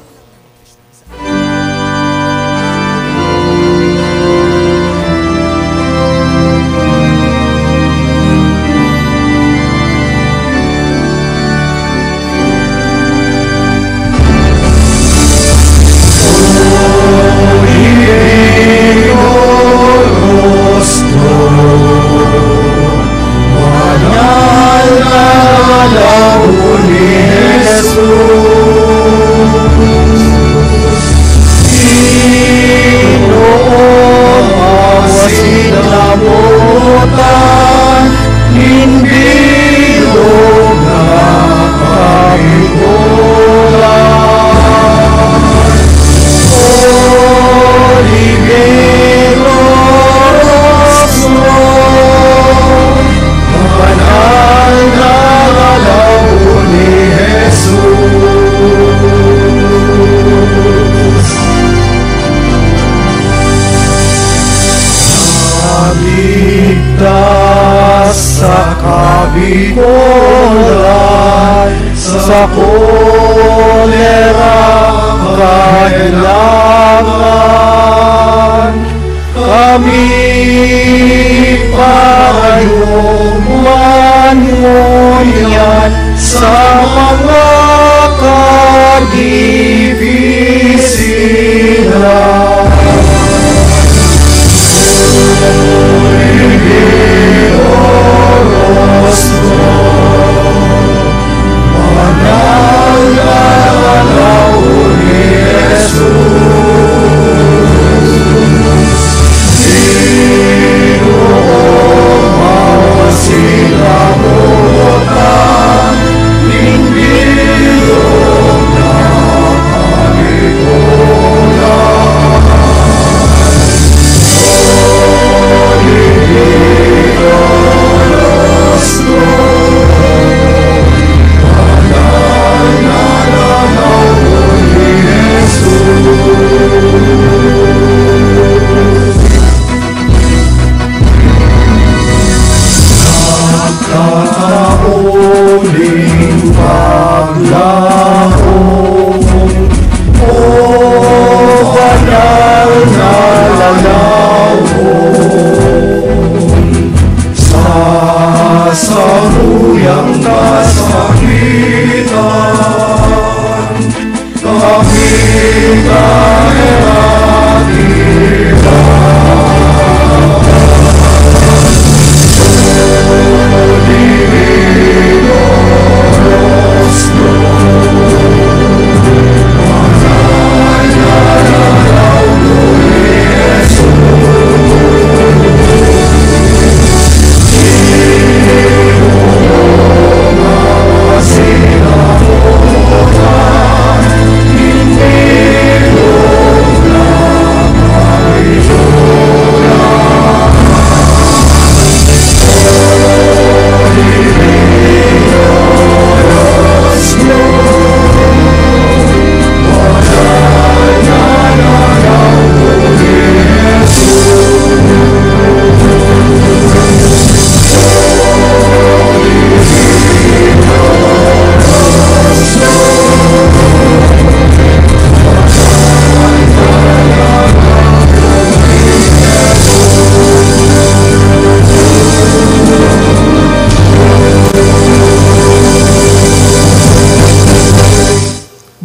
Ligtas sa kabikolan, sa kolera, kahelangan. Kami parayoman ngunyan sa mga kadifisilan. Tataoling paglaom, O Banal na Lalawogon, sa samuyang kasakitan.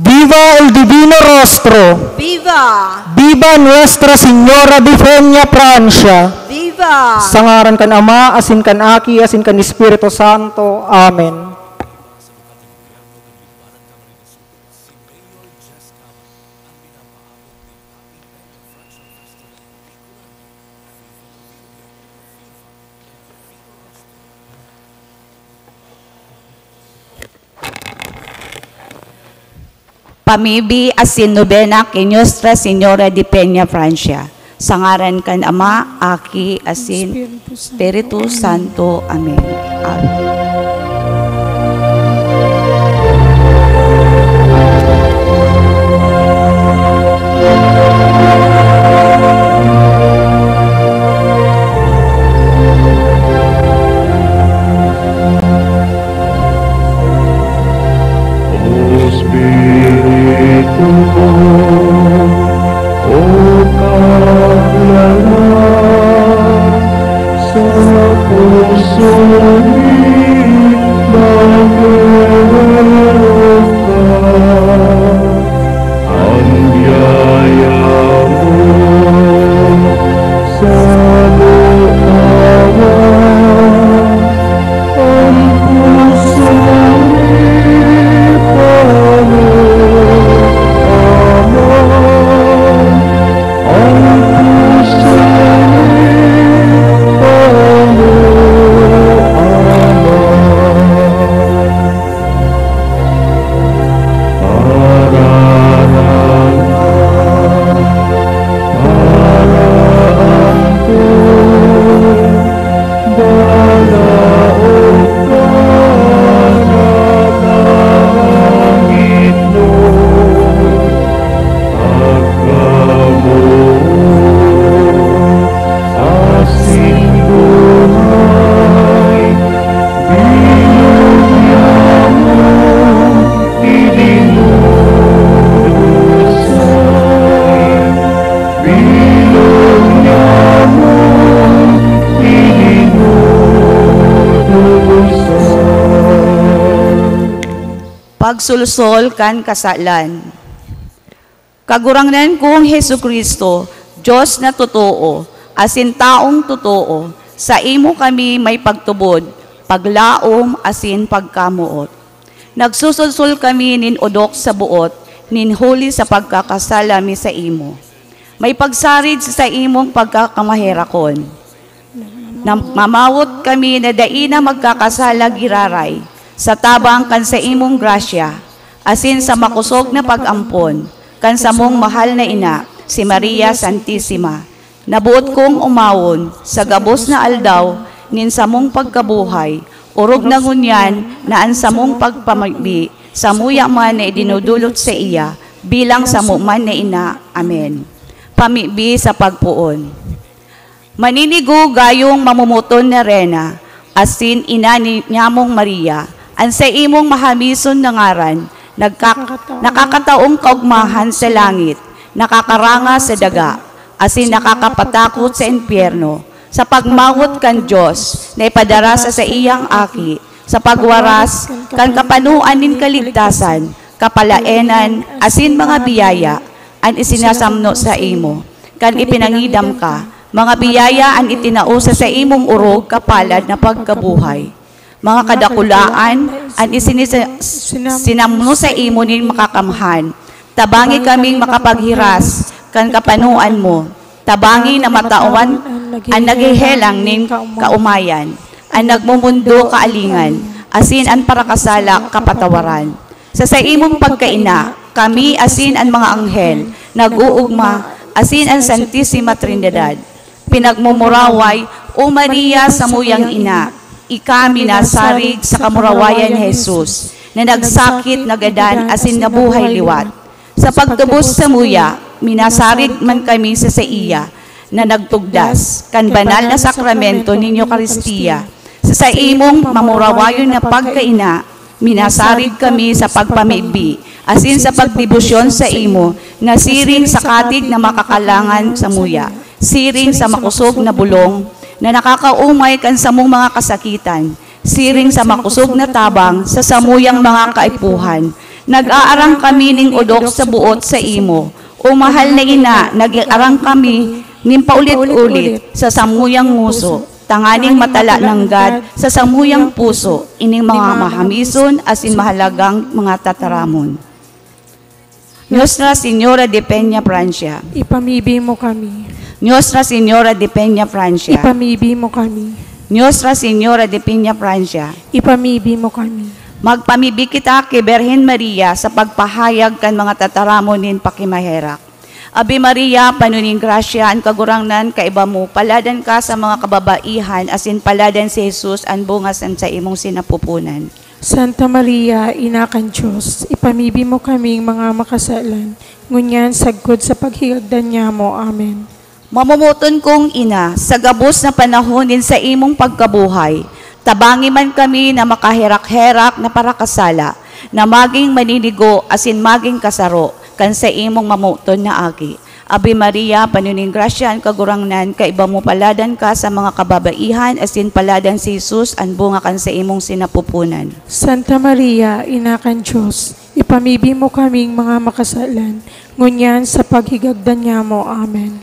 Viva el Divino Rostro! Viva! Viva Nuestra Señora de Peña Francia! Viva! Sa ngaran kan Ama, asin kan Aki, asin kan Espiritu Santo. Amen. Pamibi asin nobena ki Nuestra Señora de Peña Francia, sa ngaran kan Ama, Aki, asin Espiritu Santo. Espiritu Santo. Amen. Amen. O Kaplana, sa puso mi nagdodorog ka, an biyaya mo sa lutawan. An puso mi pano Ama, an puso mi pano Ama. Pararangan, paraangkon, dalaog ka na kangitnon, pagkamoot asin buhay, bilog niya mo idinudusay, bilog niya mo idinudusay. Pagsolsol kan kasalan. Kagurangnan kong Jesu-Cristo, Dios na totoo, asin taong totoo, saimo kami may pagtubod, paglaom, asin pagkamoot. Nagsusulsol kami nin odok sa boot nin huli sa pagkakasala mi saimo. May pagsarig sa saimong pagkakamaherakon. Namamawot kami na dai na magkakasala giraray, sa tabang kan saimong grasya, asin sa makosog na pag-ampon kan samong mahal na ina, si Maria Santisima. Naboot kong omawon sa gabos na aldaw nin samong pagkabuhay, orog na ngunyan na an samong pagpamibi samuya man na idinodolot saiya bilang samo man na ina. Amen. Pamibi sa pagpoon. Maninigo gayong mamomoton na Reyna, asin ina ni, niyamong Maria, an saimong mahamison na ngaran, nagkak-, nakakataong kaogmahan sa langit, nakakaranga sa daga, asin nakakapatakot sa impyerno, sa pagmawot kan Dios na ipadara sa saiyang Aki, sa pagwaras kan kapanoan nin kaligtasan, kapalaenan, asin mga biyaya an isinasamno saimo, kan ipinangidam ka, mga biyaya an itinao sa saimong orog kapalad na pagkabuhay. Mga kadakulaan an isinisa-, sinamno saimo nin Makakamhan, tabangi kaming makapaghiras kan kapanoan mo, tabangi na matawan an naghehelang nin kaomayan, an nagmomondo kaalingan, asin an parakasala kapatawaran. Sa saimong pagkaina, kami asin an mga anghel nag-oogma, asin an Santisima Trinidad. Pinagmumuraway, O Maria, samuyang ina, ika minasarig sa kamurawayan ni Jesus, na nagsakit, nagadan, asin nabuhay liwat. Sa pagtubos samuya, minasarig man kami sa saiya na nagtugdas kan banal na sakramento nin Eukaristia. Sa saimong mamurawayon na pagkaina, minasarig kami sa pagpamibi asin sa pagdebosyon saimo na siring sa katig na makakalangan samuya, siring sa makosog na bolong na nakakaomay kan samong mga kasakitan, siring sa makosog na tabang sa samuyang mga kaipuhan. Nag-aarang kami ning odok sa boot saimo. O mahal na ina, nag-aarang kami nin paulit-ulit sa samuyang ngoso, tanganing matala nanggad sa samuyang puso ining mga mahamison asin mahalagang mga tataramon. Nuestra Señora de Peña Francia. Ipamibi mo kami. Nuestra Señora de Peña Francia. Ipamibi mo kami. Nuestra Señora de Peña Francia. Ipamibi mo kami. Magpamibi kita ki Birhen Maria sa pagpahayag kan mga tataramon nin pakimaherak. Ave Maria, pano nin grasya, an Kagurangnan kaiba mo, paladan ka sa mga kababaihan, asin paladan si Jesus, an bunga san saimong sinapupunan. Santa Maria, Ina kan Dios, ipamibi mo kaming mga makasalan, ngunyan sagkod sa paghigagdan nyamo. Amen. Mamomoton kong Ina, sa gabos na panahon nin saimong pagkabuhay, tabangi man kami na makaherak-herak na parakasala, na magin maninigo asin magin kasaro kan saimong mamoton na aki. Ave Maria, panuning grasya an Kagurangnan, kaiba mo paladan ka sa mga kababaihan, asin paladan si Jesus, an bunga kan saimong sinapupunan. Santa Maria, Ina kan Dios, ipamibi mo kaming mga makasalan, ngunyan sa paghigagdan nyamo. Amen.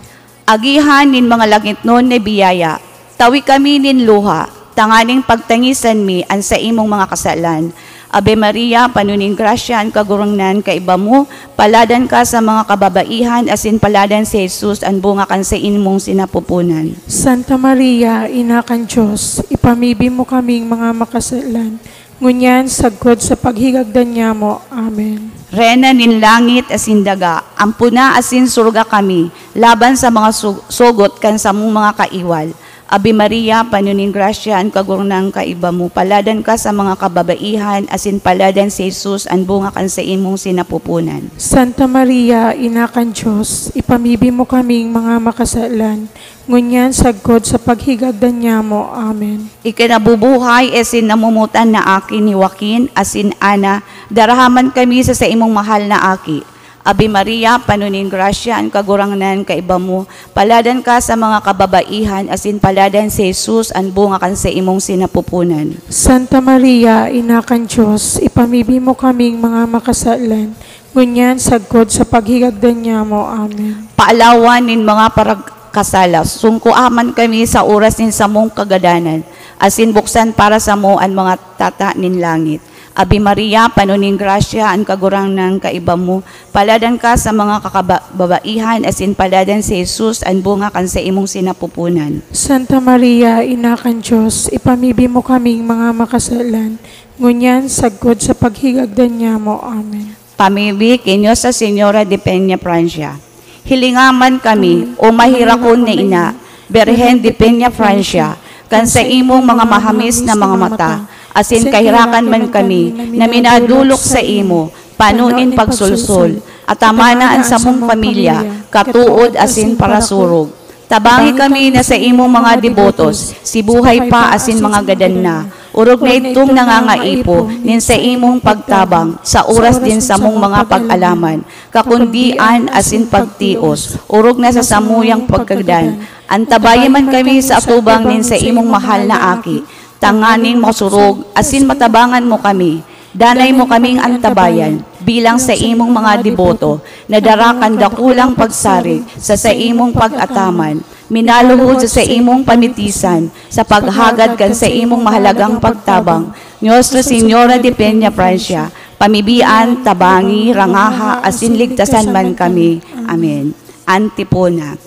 Agihan nin mga langitnon na biyaya, tawi kami nin luha, tanganing pagtangisan mi an saimong mga kasalan. Ave Maria, panuning grasya an Kagurangnan kaiba mo, paladan ka sa mga kababaihan, asin paladan si Jesus, an bunga kan saimong sinapupunan. Santa Maria, Ina kan Dios, ipamibi mo kaming mga makasalan, ngunyan sagkod sa paghigagdan nyamo. Amen. Reyna nin langit asin daga, ampona asin suruga kami laban sa mga su-, sugot kan samong mga kaiwal. Ave Maria, panuning grasya, an Kagurangnan kaiba mo, paladan ka sa mga kababaihan, asin paladan si Jesus, an bunga kan saimong sinapupunan. Santa Maria, Ina kan Dios, ipamibi mo kaming mga makasalan, ngunyan sagkod sa paghigagdan nyamo. Amen. Ikinabubuhay asin namomotan na aki ni Joaquin asin Ana, daraha man kami sa saimong mahal na aki. Ave Maria, panuning grasya, an Kagurangnan kaiba mo, paladan ka sa mga kababaihan, asin paladan si Jesus, an bunga kan saimong sinapupunan. Santa Maria, Ina kan Dios, ipamibi mo kaming mga makasalan, ngunyan sagkod sa paghigagdan nyamo. Amen. Paalawan nin mga paragkasala, sungkoa man kami sa oras nin samong kagadanan, asin buksan para samo an mga tata nin langit. Ave Maria, panuning grasya, an Kagurangnan kaiba mo, paladan ka sa mga kakababaihan, asin paladan si Jesus, an bunga kan saimong sinapupunan. Santa Maria, Ina kan Dios, ipamibi mo kaming mga makasalan, ngunyan sagkod sa paghigagdan nyamo. Amen. Pamibi ki Nuestra Señora de Peña Francia. Hilinga man kami, o maherakon na ina, Birhen de Peña Francia, kan saimong mga mahamis na mga mata, asin kaherakan man kami na minadolok saimo, pano nin pagsolsol, atamana an samong pamilya, katood asin parasurog. Tabangi kami na saimong mga debotos, si buhay pa asin mga gadan na, orog na idtong nangangaipo nin saimong pagtabang sa oras din samong mga pag-alaman, kakundian asin pagtios, orog na sa samuyang pagkagadan. Antabayan man kami sa atubang nin saimong mahal na aki, tanganing masurog asin matabangan mo kami. Danay mo kaming antabayan bilang saimong mga deboto na dara kan dakulang pagsarig sa saimong pag-ataman, minaluhod sa saimong pamitisan, sa paghagad kan saimong mahalagang pagtabang, Nuestra Señora de Peña Francia, pamibian, tabangi, rangaha, asin ligtasan man kami. Amen. Antipona.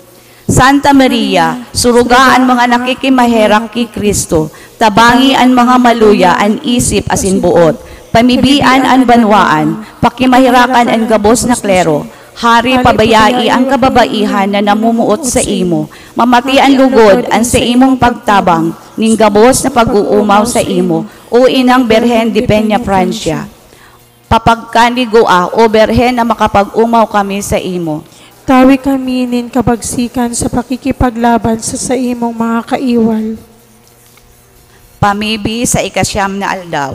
Santa Maria, suruga an mga nakikimaherak ki Cristo, tabangi an mga maluya an isip asin boot, pamibian an banwaan, pakimaherakan an gabos na klero, hari, pabayai an kababaihan na namumuot saimo, mamati an lugod an saimong pagtabang nin gabos na pag-oomaw saimo, o Inang Birhen de Peña Francia. Papagkanigua, O Birhen na makapag-omaw kami saimo. Tawi kami nin kabagsikan sa pakikipaglaban sa saimong mga kaiwal. Pamibi sa ikasyam na aldaw.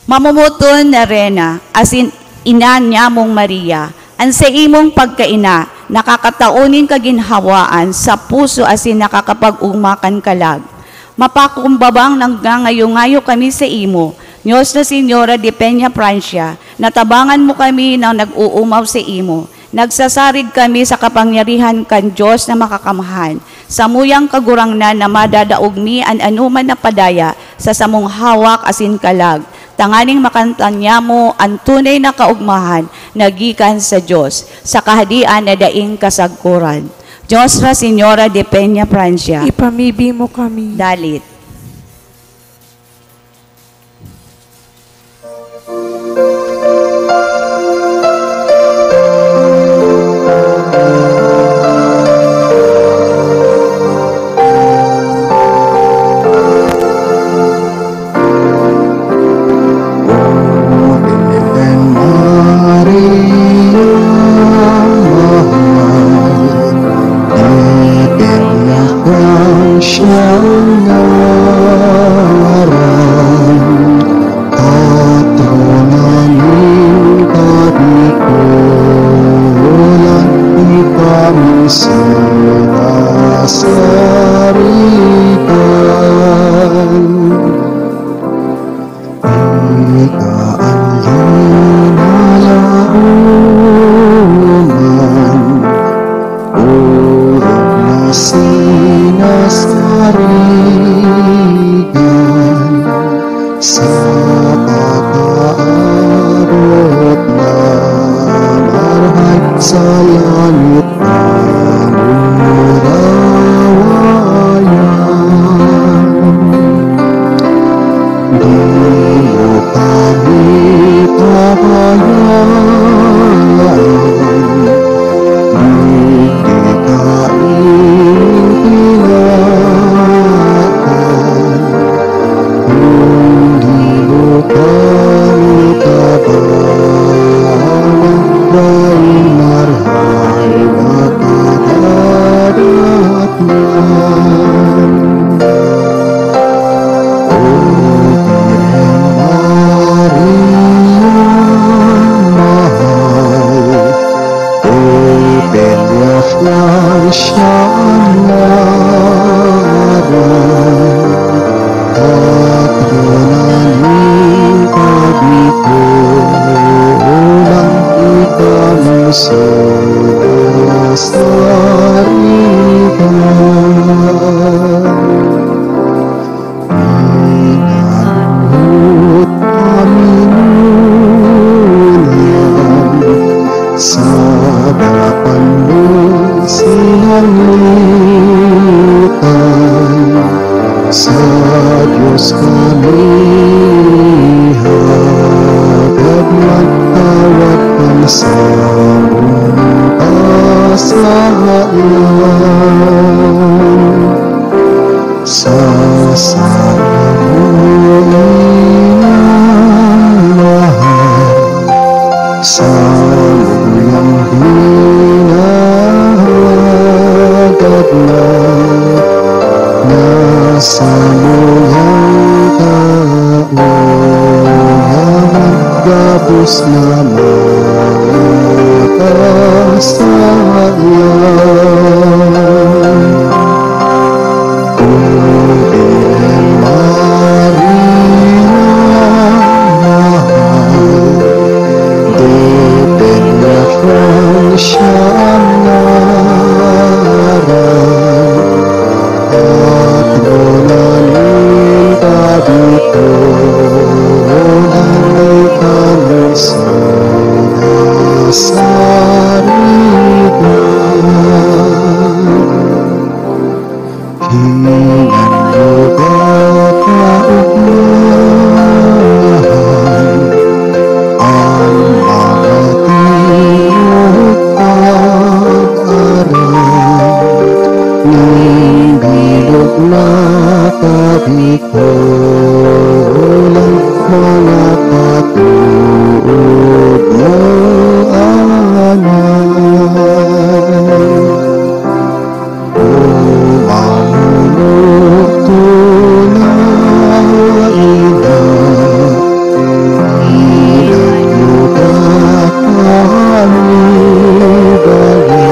Mamomoton na Reyna, asin Ina nyamong Maria, an saimong pagkaina nakakatao nin kaginhawaan sa puso asin nakakapag-ogma kan kalag. Mapakumbabang nagngangayo-ngayo kami saimo, Nuestra Señora de Peña Francia, na tabangan mo kami na nag-oomaw saimo. Nagsasarig kami sa kapangyarihan kan Dios na Makakamhan, samuyang Kagurangnan na madadaog mi an anoman na padaya sa samong hawak asin kalag, tanganing makantan nyamo an tunay na kaogmahan na gikan sa Dios, sa Kahadean na daing kasagkoran. Nuestra Señora de Peña Francia. Ipamibi mo kami. Dalit. sinasarigan. Ika an linalaoman, orog na sinasarigan, sa kakaarog na marahay sa langit na murawayan. Di mo kami pabayaan, digdi ka ining tinapay. Kung di mo kami tabangan, daing marahay makadadatnan. O Birhen Maria, mahal, Ofelia Francia an ngaran. Patrona nin kabikolan, ika an sinasarigan. Pinaluhod kami ngunyan sa dapan mong sinanglitan. Sa Dios kami hagad magtawad kan samong kasalan. Sa saimong mahal, samuyang hinahagad na, na samuyang taon, gabos na mga kasalan. O Birhen Maria, mahal, Ofelia Francia an ngaran. Patrona nin kabikolan, ika an sinasarigan. Hingan mo ba kaugmahan an mga tingog pag-aram nin bilog na kabikolan, mga katood mo, anay? O manunukto na ina, ilang lugar kami baga,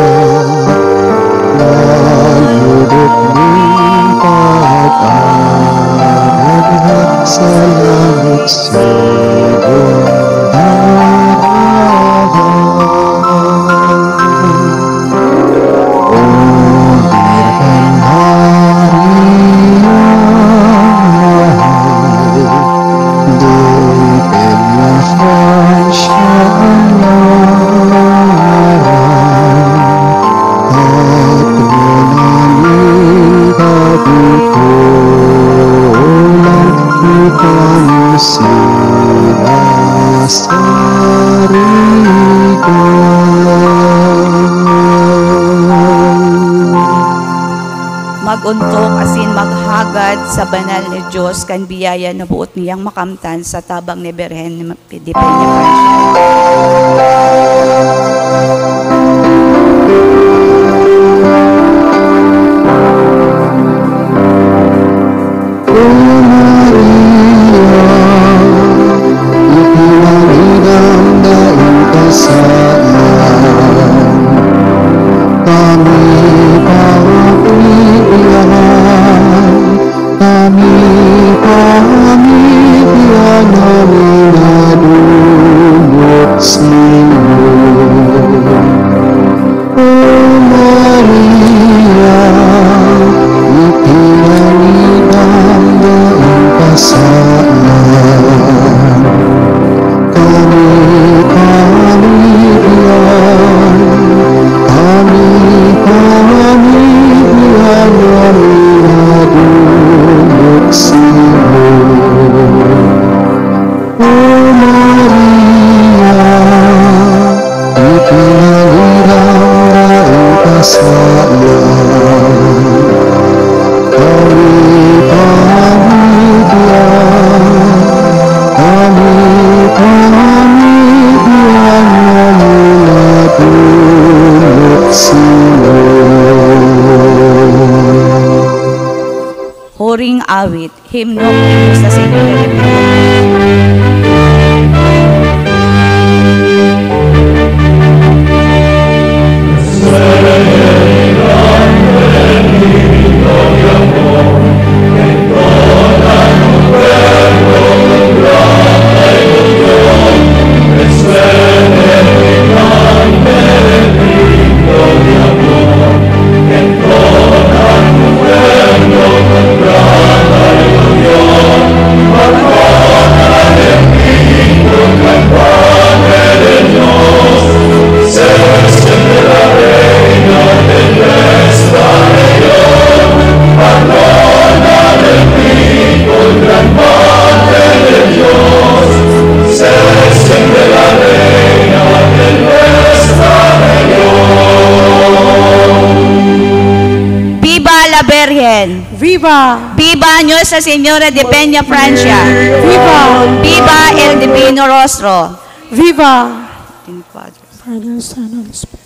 mayodok nin pag-aaghat sa langit. Sidong darahan. O Birhen Maria, mahal, Ofelia Francia an ngaran. Patrona nin kabikolan, ika an sinasarigan. Mag-ontok asin maghagad sa banal na Dios kan biyaya na boot niyang makamtan sa tabang ni Birhen Pwede pa rin yung version. O Maria, ipinanidam daing kasalan, kami awit, himno, himno sa Señor. Viva la Virgen! Viva! Viva Nuestra Señora de Peña Francia! Viva! Viva el Divino Rostro! Viva! Father, Son, Holy Spirit.